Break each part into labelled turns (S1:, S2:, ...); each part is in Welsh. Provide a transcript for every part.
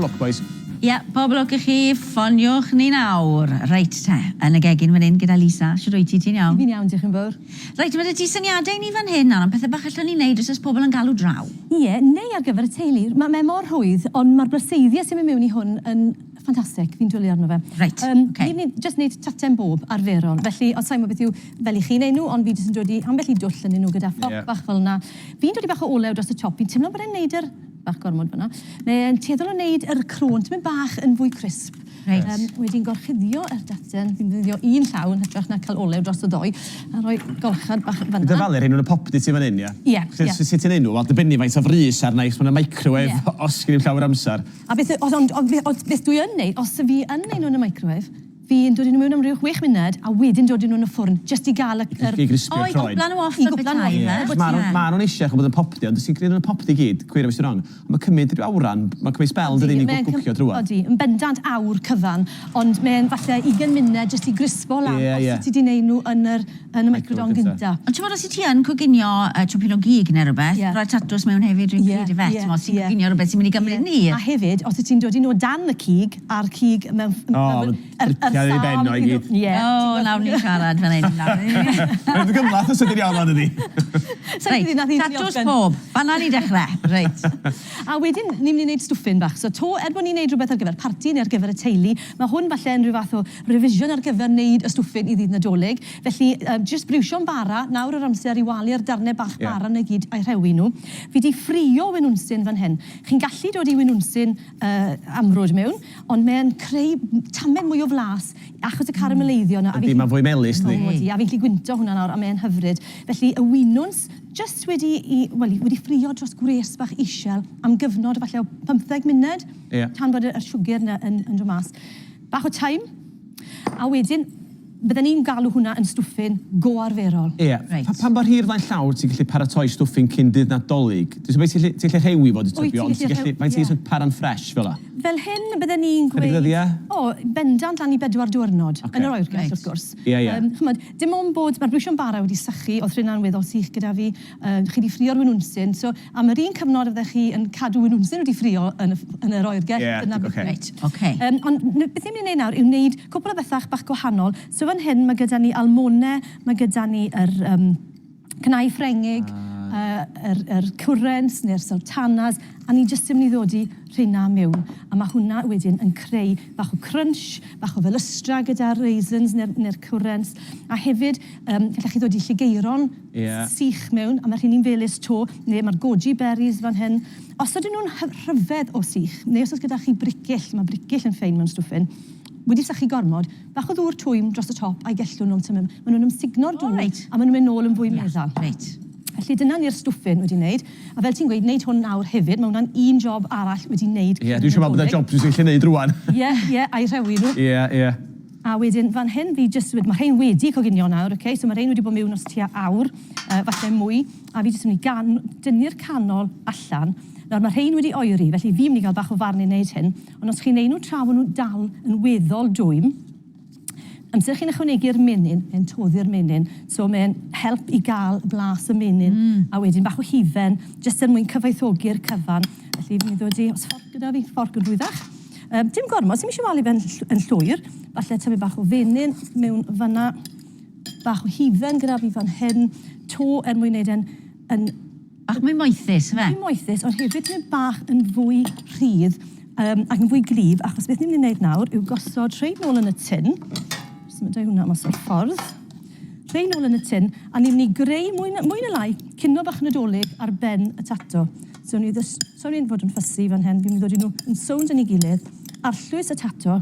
S1: Pob lwc bois.
S2: Ie, pob lwc i chi, ffoniwch ni nawr. Reit te, yn y gegin fan hyn gyda Lisa. Shwt wyt ti, ti'n iawn?
S3: Fi'n iawn, diolch yn fawr.
S2: Reit, ma' 'da ti syniadau i ni fan hyn nawr am pethe bach allwn ni wneud os oes pobl yn galw draw?
S3: Ie, neu ar gyfer y teulu. Ma' mae mor rhwydd, ond mae'r blaseiddiau sy'n mynd mewn i hwn yn ffantastig. Fi'n dwlu arno fe.
S2: Reit,
S3: Yym,
S2: ocê.
S3: Ni'n mynd i jyst wneud taten bob arferol. Felly, os saimo beth yw fel i chi wneud nhw, ond fi jyst yn dod i ambell i dwll ynddyn nhw gyda fforc bach fel 'na. Fi'n dod i bach o olew dros y top. Fi'n teimlo bod e'n wneud yr... Bach gormod fan'na. Mae e'n tueddol o wneud yr crôn tipyn bach yn fwy crisp.
S2: Reit.
S3: Yym, wedi'n gorchuddio yr daten, fi'n defnyddio un llaw yn hytrach na cael olew dros y ddou, a rhoi golchad bach fan'na.
S1: Dwi'n dyfalu rhein yn y popty ti fan hyn, ie?
S3: Ie, ie.
S1: Sut sut ti'n neud nhw? Wel, dibynnu faint o frys arna i, 'chos ma' 'na microwave
S3: Ie.
S1: os gen i'm llawer o amser.
S3: A beth, ond ond ond beth dwi yn neud, os fi yn neud nhw yn y microwave, Fi'n dod â nhw mewn am ryw chwech munud a wedyn dod â nhw yn y ffwrn jyst i gael y... yr...
S1: I grispio'r
S2: O, i
S1: croen.
S2: gwpla nhw off
S3: I
S2: y
S3: gwpla nhw
S2: petai,
S3: off.
S2: ife?
S1: Ie, 'chos ma' nhw ma' nhw'n eisiau ch'mod bod yn popty, ond os ti'n gwneud nhw'n y popty i gyd, cywiro fi os dwi'n wrong, ond ma'n cymryd ryw awran, ma'n cymryd sbel yndydi i
S3: Mae'n
S1: gwcio drwadd.
S3: Odi, yn bendant awr cyfan, ond mae'n falle ugain munud jyst i grispo lan
S1: Ie, ie.
S3: os wyt ti 'di neud nhw yn yr yn y microdon gynta.
S2: Ond t'mod os wyt ti yn coginio yy chwpyn o gig neu rywbeth,
S3: Ie.
S2: rhoi'r tatws mewn hefyd rwy'n
S3: Ie,
S2: credu ife,
S3: ie,
S2: t'mod, os ti'n
S3: ie.
S2: coginio rywbeth sy'n mynd i gymryd yn hir.
S3: A hefyd, os wyt ti'n dod i nhw o dan y cig, a'r cig mewn
S1: O,
S3: yr yr
S1: briciau i ben o i gyd.
S3: Ie.
S2: O, nawn ni siarad fan hyn nawr.
S1: Mae'n gymhleth o sydyn iawn hon ydi.
S2: Reit, tatws pob. Fan'na ni'n dechrau. Reit.
S3: A wedyn, ni'n mynd i wneud stwffin bach. So 'to, er bod ni'n wneud rhywbeth ar gyfer parti neu ar gyfer y teulu, mae hwn falle yn rhyw fath o revision ar gyfer wneud y stwffin i ddydd Nadolig. Felly, yym, jyst briwsio'n bara, nawr yw'r amser i walu'r darnau bach bara 'na i gyd a'u rhewi nhw. Fi 'di ffrio winwnsyn fan hyn. Chi'n gallu dod i winwnsyn yy amrwd mewn, ond mae e'n creu tamed mwy o flas achos y carameleiddio 'na.
S1: Yndi, mae'n fwy melys, dydi?
S3: O, ydi, a fi'n gallu gwynto hwnna nawr, a mae e'n hyfryd. Felly, y winwns, jyst wedi i, wel, wedi ffrio dros gwres bach isiel am gyfnod falle o pymtheg munud.
S1: Ie.
S3: Tan bod y y siwgr 'na yn yn dod mas. Bach o thyme, a wedyn bydden i'n galw hwnna yn stwffin go arferol.
S1: Ie.
S2: Reit.
S1: Pa pa mor hir flaen llaw ti'n gallu paratoi stwffin cyn dydd Nadolig? Dwi'n siŵr ti'n gallu ti'n gallu rhewi fo dwi'n
S3: Wyt
S1: tybio,
S3: ti'n
S1: ond ti'n
S3: gallu
S1: gallu
S3: rhew-
S1: faint
S3: ie.
S1: ti'n para'n ffresh fel 'a?
S3: Fel hyn bydden i'n gweud...
S1: Chydig ddyddiau?
S3: O, bendant lan i bedwar diwrnod.
S1: Ocê.
S3: Yn yr oergell,
S2: Reit.
S3: wrth gwrs.
S1: Ie, ie.
S3: Yym, ch'mod, dim ond bod, mae'r briwsion bara wedi sychu, o'dd rheina'n weddol sych gyda fi, yy, chi 'di ffrio'r winwnsyn, so am yr un cyfnod fydde chi yn cadw winwnsyn wedi ffrio yn y yn yr oergell,
S1: Ie,
S3: dyna beth
S1: ocê.
S2: Reit, ocê.
S3: Yym, ond n- beth ni'n mynd i wneud nawr yw wneud cwpl o bethach bach gwahanol. So fan hyn mae gyda ni almone, mae gyda ni yr yym cnau Ffrengig, yy yr yr currants neu'r sultanas, a ni jyst yn mynd i ddodi rheina mewn. A ma' hwnna wedyn yn creu bach o crunch, bach o felystra gyda'r raisins neu'r neu'r currants, a hefyd yym gallech chi ddodi lligeiron
S1: Ie.
S3: sych mewn, a ma' rheini'n felys 'to, neu ma'r goji berries fan hyn. Os ydyn nhw'n hy- rhyfedd o sych, neu os oes gyda chi bricyll, ma' bricyll yn ffein mewn stwffin, wedi sychu gormod, bach o ddŵr twym dros y top a'i gellw nhw'n tymu. Maen nhw'n ymsugno'r dŵr
S2: reit.
S3: a maen nhw'n mynd nôl yn fwy meddal.
S2: Reit.
S3: Felly dyna ni'r stwffin wedi wneud. A fel ti'n gweud, wneud hwn nawr hefyd, mae hwnna'n un job arall wedi wneud
S1: Ie, dwi'n siŵr bod y job dwi'n gallu wneud rwan.
S3: Ie, ie, a'i rhewi nhw.
S1: Ie, ie.
S3: A wedyn fan hyn fi jyst wedi, mae rhein wedi coginio nawr, ok, so mae rhein wedi bod mewn ers tua awr, uh, falle mwy, a fi jyst yn mynd i gan, dynnu'r canol allan. Nawr mae rhein wedi oeri, felly fi'n mynd i gael bach o farn i wneud hyn, ond os chi'n neud nhw tra bod nhw dal yn weddol dwym, amser chi'n ychwanegu'r menyn, mae'n toddi'r menyn, so mae'n help i gael blas y menyn, mm. a wedyn bach o hufen, jyst er mwyn cyfoethogi'r cyfan. Felly fi'n mynd i ddod i, os fforc gyda fi, fforc yn rhwyddach. Um, dim gormod, sy'n eisiau malu fe'n yn llwyr. Falle tyfu bach o fenyn mewn fyna, bach o hufen gyda fi fan hyn, to er mwyn wneud e'n yn
S2: Bach mwy moethus, ife?
S3: Mwy moethus, ond hefyd tymed bach yn fwy rhydd um, ac yn fwy glyb, achos beth ni'n mynd i wneud nawr yw gosod rhei nôl yn y tin. Symudau hwnna mas o'r ffordd. Rhei nôl yn y tin, a ni'n mynd i greu mwy na, mwy na lai cinio bach Nadolig ar ben y tato. So ni ddys, so ni'n fod yn ffysi fan hyn, fi'n mynd i ddod i nhw yn sownd yn ei gilydd, arllwys y tato,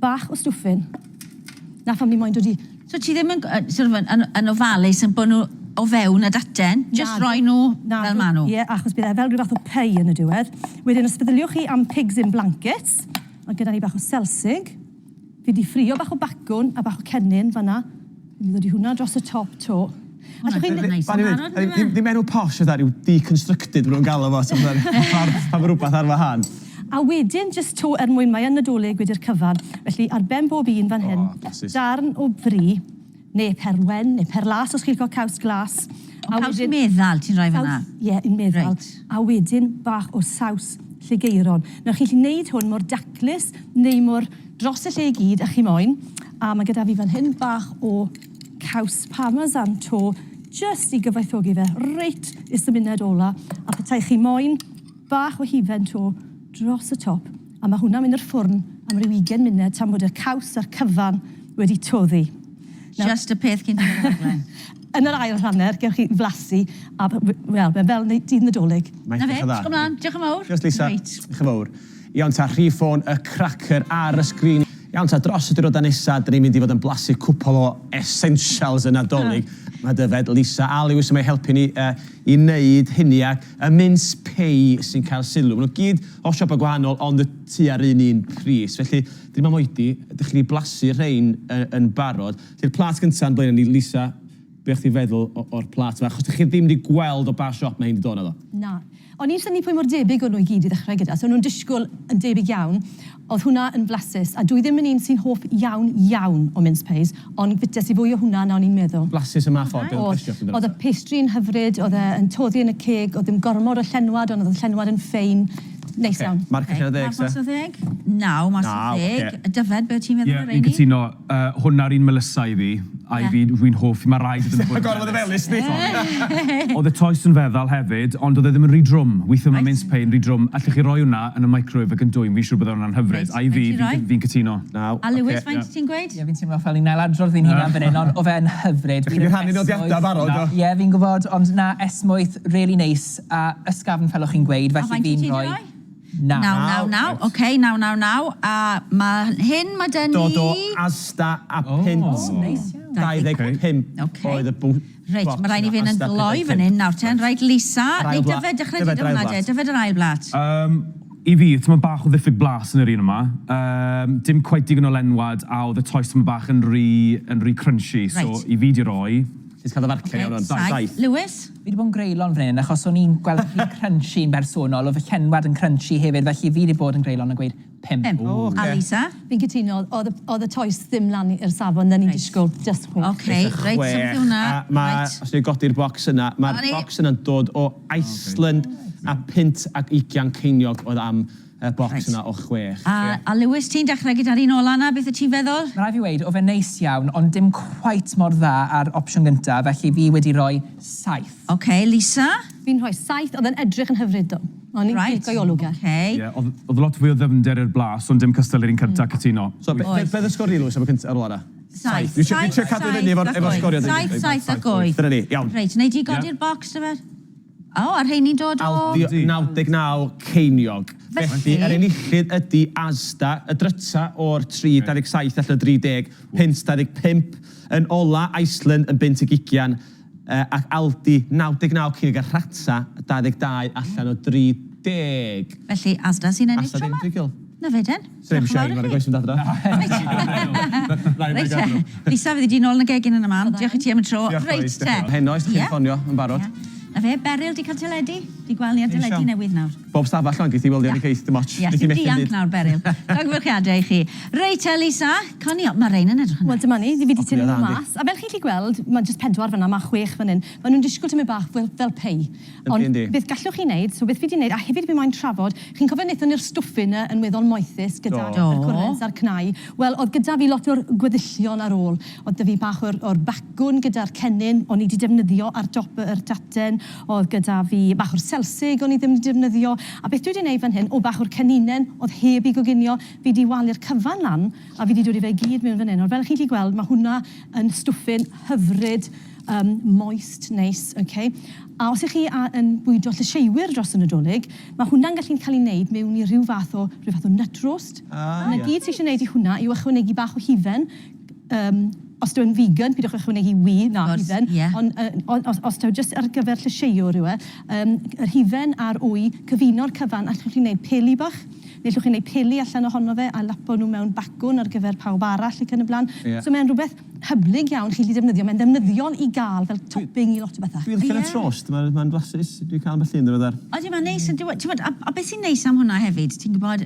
S3: bach o stwffin. Na pham ni moyn dod i...
S2: So ti ddim yn sort of yn, yn ofalus yn bod nhw o fewn y daten, just roi nhw fel maen nhw?
S3: Ie, achos bydd e fel rhyw fath o pei yn y diwedd. Wedyn, os feddyliwch chi am pigs in blankets, mae gyda ni bach o selsig. Fi 'di ffrio bach o bacwn a bach o cennin fan'na. Fi'n mynd i ddod i hwnna dros y top 'to.
S2: Hwnna'n
S3: Allwch chi...
S2: neis yn barod yndyfe?
S1: Ddim ddim enw posh fatha ryw deconstructed ma' nhw'n galw fo t'mod pan pan ma' rwbath ar wahân.
S3: A wedyn jyst 'to er mwyn mae yn Nadolig wedi'r cyfan, felly ar ben bob un fan hyn,
S1: O, blasus.
S3: darn o fri, neu per wen, neu per las os chi'n licio caws glas.
S2: O caws meddal ti'n rhoi fan'na?
S3: Caws, ie, un meddal.
S2: Reit.
S3: A wedyn bach o saws. Lligeiron. Nawr chi'n gallu neud hwn mor daclus neu mor dros y lle i gyd a chi moyn. A mae gyda fi fan hyn bach o caws parmesan 'to jyst i gyfoethogi fe reit is y muned ola. A petai chi moyn bach o hufen 'to dros y top a mae hwnna'n mynd i'r ffwrn am ryw ugain munud tan bod y caws a'r cyfan wedi toddi. Nawr...
S2: Just y peth cyn diwedd y rhaglen.
S3: Yn yr ail hanner, gewch chi flasu, a wel, mae'n fel dydd Nadolig.
S1: Mae'n
S2: Na fe,
S1: edrych yn dda.
S2: Disgwyl mlaen. Diolch yn fawr.
S1: Diolch Lisa.
S2: Reit.
S1: Diolch yn fawr. Iawn ta, rhif ffôn y cracker ar y sgrin. Iawn ta, dros y diwrnodau nesa, dyn ni'n mynd i fod yn blasu cwpl o essentials y Nadolig. Mae Dyfed, Lisa a Lewis yma i helpu ni uh, i wneud hynny ac y mince pie sy'n cael sylw. Maen nhw gyd o siopau gwahanol ond y tua'r un un pris. Felly, dyn ni'n oedi, ydych chi wedi blasu rhein yn, yn barod. Felly'r plât gyntaf yn blaenau ni, Lisa, be o'ch chi'n feddwl o'r plât yma? Achos dych chi ddim wedi gweld o ba siop mae hyn wedi dod naddo?
S3: Na. O'n i'n synnu pwy mor debyg o'n nhw i gyd i ddechrau gyda. So o'n nhw'n disgwyl yn debyg iawn. Oedd hwnna yn flasus. A dwi ddim yn un sy'n hoff iawn, iawn o mince pies, ond fytes i fwy o hwnna na o'n i'n meddwl.
S1: Blasus ym mha ffordd? Be oedd y pastry?
S3: Oedd y pastry yn hyfryd, oedd e yn toddi yn y ceg, oedd ddim gormod o llenwad, ond oedd y llenwad yn ffein. Neis iawn.
S1: Marc allan o ddeg,
S2: te? Marc mas o ddeg? Naw mas o ddeg. Dyfed, be o't ti'n feddwl o'r
S4: rheini? Ie, fi'n cytuno. Hwnna'r un melysa i fi, a i fi, fi'n hoff, mae rhaid iddyn nhw fod yn
S1: Gorfod y felys, di!
S4: Sori. Oedd y toes yn feddal hefyd, ond oedd e ddim yn rhy drwm. Weithiau mae mince pie yn rhy drwm. Allech chi roi hwnna yn y microwave ac yn dwym, fi'n siŵr bydde hwnna'n hyfryd. A i fi, fi'n cytuno.
S1: Naw,
S2: A Lewis, faint ti'n gweud?
S5: Ie, fi'n teimlo fel i'n ailadrodd fi'n hunan fan hyn, ond oedd e'n hyfryd.
S1: Chi 'di rhannu nodiadau barod, do?
S5: Ie, fi'n gwybod, ond na, esmwyth, really neis, a ysgafn fel o'ch chi'n gweud, felly fi'n rhoi... Naw.
S2: Naw, naw, naw. Oce, naw, naw, naw. A ma' hyn, ma' 'da ni...
S1: Dod o Asda a punt.
S5: O, neis iawn.
S1: 25
S2: Ocê.
S1: oedd y bw-
S2: Reit,
S1: bocs
S2: ma' raid ni
S1: yna,
S2: fynd yn
S1: Asda
S2: gloi fan hyn nawr ten. Reit, Lisa,
S1: Yr ail
S2: neu
S1: bla-
S2: Dyfed, dechrau
S1: Dyfed
S2: di
S1: yr ail
S2: hwnna de.
S1: blat.
S2: Dyfed yr ail blat.
S4: Yym, i fi, timod bach o ddiffyg blas yn yr un yma. Yym, dim cweit digon o lenwad, a oedd y toes tamaid bach yn rhy, yn rhy crunchy. So,
S2: Reit.
S4: i fi 'di roi...
S1: Ti 'di cael dy farciau iawn rŵan.
S2: Saith. Lewis?
S5: Fi 'di bod yn greulon fan hyn achos o'n i'n gweld rhy crunchy yn bersonol, oedd fy llenwad yn crunchy hefyd, felly fi 'di bod yn greulon a gweud pump.
S2: Pump.
S1: O, ocê.
S2: A Lisa?
S3: Fi'n cytuno, oedd y, oedd y toes ddim lan i'r safon na ni'n disgwyl, just chwech.
S2: Ocê, reit, so beth yw hwnna?
S1: A ma',
S2: Reit.
S1: os ni'n godi'r bocs yna, mae'r bocs yna'n dod o Iceland a punt ac ugian ceiniog oedd am y bocs
S2: Reit.
S1: yna o chwech.
S2: A, a Lewis, ti'n dechrau gyda'r un ola 'na, beth wyt ti'n feddwl?
S5: Mae rhaid fi weud, oedd e'n neis iawn, ond dim cweit mor dda â'r opsiwn gynta, felly fi wedi rhoi saith.
S2: Ocê, Lisa?
S3: Fi'n rhoi saith, oedd e'n edrych yn hyfryd ddo. O'n i'n
S2: Reit,
S3: lico ei olwg e.
S2: ocê.
S4: Ie, oedd, oedd lot fwy o ddyfnder i'r blas, ond dim cystal i'r un cynta, cytuno.
S1: So, be, be, be oedd y sgôr di, Lewis, am y cynta, ar ôl yna?
S2: Saith.
S1: Dwi'n trio- dwi'n trio cadw fyny efo'r efo sgorio.
S2: Saith, saith ac wyth.
S1: Dyna ni, iawn.
S2: Reit, wnei di godi'r bocs, Dyfed? O, a rheini'n dod o...
S1: Aldi 99 ceiniog.
S2: Felly-
S1: Felly, yr enillydd ydy Asda, y dryta o'r 3, 27 allan o 30, punt 25. Yn ola, Iceland yn bunt ag ugian, yy, ac Aldi 99 ceiniog a rhata 22 allan o 30.
S2: Felly, Asda sy'n ennill
S1: Asda
S2: tro
S1: ddim
S2: 'ma.
S1: rhugl.
S2: Na fe den.
S1: Swn i'm
S2: Diolch yn fawr
S1: eisiau
S2: i
S1: un
S2: chi.
S1: oes yn dod adra.
S2: Reit te. Lisa, fyddi di nôl yn y gegin yn y man. Diolch i ti am y tro.
S1: Diolch,
S2: Reit
S1: bois,
S2: te.
S1: diolch. Heno, os dych chi'n
S2: Ie.
S1: ffonio yn barod.
S2: Ie. Na fe, Beryl di cael teledu. Di gweld ni ar
S1: Neis
S2: deledu
S1: iawn.
S2: newydd nawr.
S1: Bob stafell wan, geith hi weld i ar y ceith, dim ots.
S2: Ie,
S1: Neith hi
S2: sy'n
S1: methu
S2: dianc
S1: dim byd.
S2: nawr, Beryl. Llongyfarchiadau i chi. Reit te, Lisa. Connie, mae rhein yn edrych yn
S3: Wel,
S2: neis.
S3: dyma ni, fi wedi tynnu
S1: dda,
S3: nhw
S1: yndi?
S3: mas. A fel chi'n gallu gweld, mae jyst pedwar fan'na, mae chwech fan hyn. Maen nhw'n disgwyl tymed bach fel, fel pei. Ond
S1: yndi.
S3: beth gallwch chi wneud, so beth fi 'di wneud, a hefyd fi moyn trafod, chi'n cofio wnaethon ni'r stwffin 'na yn weddol moethus gyda
S1: Do.
S3: yr cwrens a'r cnau? Wel, oedd gyda fi lot o'r gweddillion ar ôl. Oedd 'da fi bach o'r, o'r bacwn gyda'r cennin o'n i 'di defnyddio ar dop yr daten, oedd gyda fi bach o'r selsig o'n i ddim 'di defnyddio, a beth dwi 'di wneud fan hyn, o bach o'r ceninen oedd heb 'i goginio, fi 'di walu'r cyfan lan a fi 'di dod i fe i gyd mewn fan hyn. Ond fel chi'n gallu gweld, mae hwnna yn stwffin hyfryd, yym moist, neis, ok. A os 'ych chi a- yn bwydo llysieuwyr dros y Nadolig, ma' hwnna'n gallu cael ei wneud mewn i rhyw fath o, rhyw fath o nut roast.
S1: Ah,
S3: 'Na
S1: ie.
S3: gyd ti isie wneud i hwnna yw ychwanegu bach o hufen, yym os dyw e'n vegan, pidwch ychwanegu wy na
S2: Wrth gwrs,
S3: hufen,
S2: ie.
S3: ond yy o- os os taw jyst ar gyfer llysieuwr yw e, yym yr hufen a'r wy, cyfuno'r cyfan, allwch chi wneud peli bach, neu allwch chi wneud peli allan ohono fe a lapo nhw mewn bacwn ar gyfer pawb arall ac yn y blaen.
S1: Ie.
S3: So mae'n rhywbeth. hyblyg iawn chi'n gallu defnyddio, mae'n ddefnyddiol i gael fel topping i lot o bethau.
S1: Dwi'n licio'r tost, mae'n ma flasus. Dwi'n cael ambell un ddiweddar.
S2: Odi, mae'n neis. Ti'n gwybod, a beth sy'n neis am hwnna hefyd, ti'n gwybod,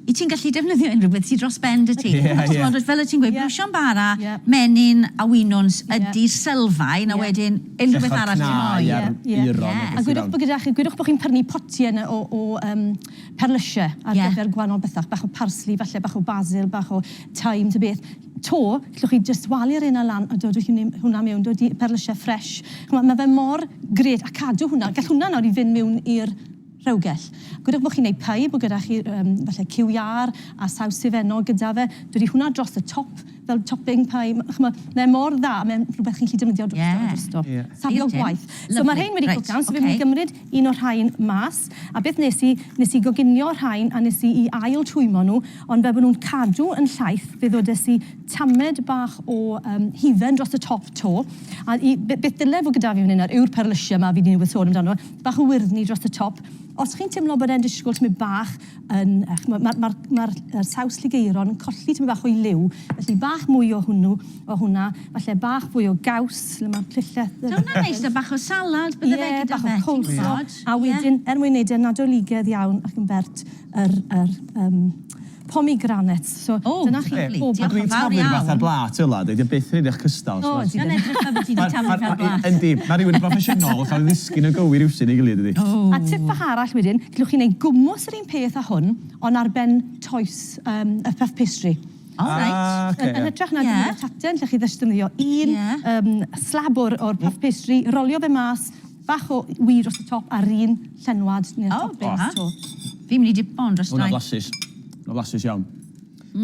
S2: i ti'n gallu defnyddio unrhyw beth sydd dros ben dy ti.
S1: Ie, ie.
S2: Fel y ti'n gweud, briwsion bara, menyn a winwns ydy'r sylfaen, a wedyn unrhyw beth arall ti'n moyn.
S1: A'r euron.
S3: A gwedwch bod gyda chi, gwedwch bod chi'n prynu potiau yna o perlysiau ar gyfer gwahanol bethau, bach o parsley falle, bach o basil, bach o thyme, ta beth. To, gallwch chi jyst walu'r un lan a dod hwnna mewn, dod i perlysiau ffresh. Ch'mod, ma' fe mor grêt, a cadw hwnna, gall hwnna nawr i fynd mewn i'r rhewgell. Gwedwch bod chi'n neud pie, bod gyda chi falle cyw iâr a saws sufennog gyda fe, dod i hwnna dros y top fel topping pie, ch'mod, mae e mor dda, mae'n rhywbeth chi'n gallu defnyddio drosto a drosto. Safio gwaith. So mae rhein wedi cwcan, so fi'n mynd i gymryd un o'r rhain mas, a beth nes i, nes i goginio rhain a nes i i ail twymo nhw, ond fel bod nhw'n cadw yn llaith, fe ddodes i tamed bach o hufen dros y top 'to, a i, beth dyle fod gyda fi fan hyn nawr yw'r perlysiau 'ma fi 'di newydd sôn amdano, bach o wyrddni dros y top. Os chi'n teimlo bod e'n disgwyl tymed bach yn, ch'mod, ma'r ma'r ma'r yr saws lligeiron yn colli tymed bach o'i liw, felly bach mwy o hwnnw, o hwnna, falle bach fwy o gaws, le ma'r plylleth...
S2: Sa hwnna'n neis 'da bach o salad bydde fe gyda fe,
S3: ti'n gwbod? Ie, bach o coleslaw, a wedyn, er mwyn neud e'n Nadoligaidd iawn ac yn bert, yr yr pomegranates. So dyna chi pob
S1: A dwi'n taflu rhywbeth ar blât fel 'a, dydy o byth yn edrych cystal.
S3: O, ydi
S2: ddim. Yn edrych fel bod ti 'di taflu rhywbeth ar blât.
S1: Yndi, mae rhywun yn broffesiynol yn cael ei ddisgyn yn gywir rywsut neu gilydd, dydi?
S3: A tip bach arall wedyn, gallwch chi wneud gwmws yr un peth â hwn, ond ar ben toes y puff pastry.
S2: O, reit.
S1: Ah, ocê,
S3: Yn hytrach na defnyddio taten, lle chi jyst defnyddio un slab o'r puff pastry, rolio fe mas, bach o wy dros y top a'r un llenwad neu'r toppings 'to.
S2: Fi'n mynd i dipo'n dros
S1: Hwnna'n flasus. Hwnna'n flasus iawn.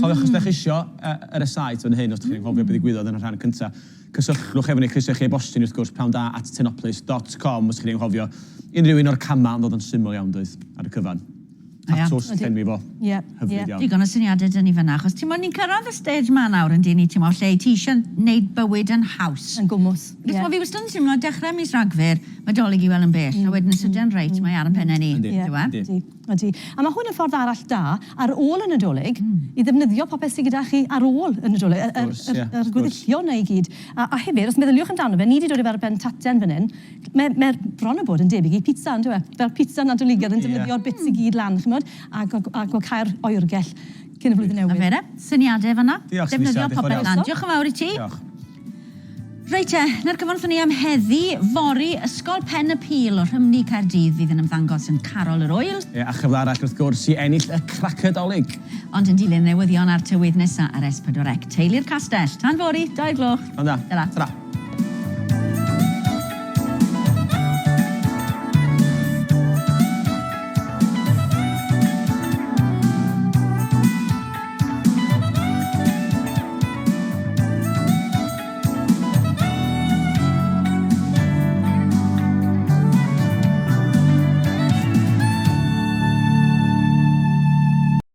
S1: Cofiwch os dach chi isio y rysáit fan hyn, os dach chi'n anghofio be ddigwyddodd yn y rhan cynta, cysylltwch efo ni, croeso i chi e-bostio ni wrth gwrs, pnawnda@tenopolis.com os dach chi'n anghofio unrhyw un o'r camau, ond oedd o'n syml iawn doedd, ar y cyfan. Tatws, llenwi fo.
S3: Ie.
S1: Hyfryd iawn.
S2: Digon o syniadau 'da ni fan'na, achos timod ni'n cyrraedd y stage 'ma nawr yn dyn ni, timod, lle ti isio neud bywyd yn haws.
S3: Yn gwmws.
S2: Ie. Timod, fi wastad yn teimlo dechrau mis Rhagfyr, mae Dolig i weld yn bell, a wedyn yn sydyn reit, mae ar yn pennau ni.
S1: Yndi.
S2: Yndyw e?
S1: Yndi.
S3: Yndi. A mae hwn yn ffordd arall da, ar ôl y Nadolig, i ddefnyddio popeth sydd gyda chi ar ôl y Nadolig, yr gweddillion 'na i gyd. A hefyd, os meddyliwch amdano fe, ni 'di dod i fel ar ben taten fan hyn, Mae, mae bron a bod yn debyg i pizza, on'd yw e? Fel pizza Nadoligaidd yn defnyddio'r bits i gyd lan, chimod? Ac o, ac o cau'r oergell cyn y flwyddyn newydd.
S2: Na fe de, syniadau fan'na.
S1: Diolch, Lisa.
S2: Defnyddio popeth lan. Diolch yn fawr i ti.
S1: Diolch.
S2: Reit te, 'na'r cyfan wrthon ni am heddi. Fory, Ysgol Pen y Pîl o Rhymni Caerdydd fydd yn ymddangos yn Carol yr Ŵyl.
S1: Ie, a chyfle arall wrth gwrs i ennill y cracer Dolig.
S2: Ond yn dilyn newyddion a'r tywydd nesa ar S4C, Teulu'r Castell. Tan fory, 2 gloch.
S1: Pnawn da.
S2: Tara.
S1: Tara.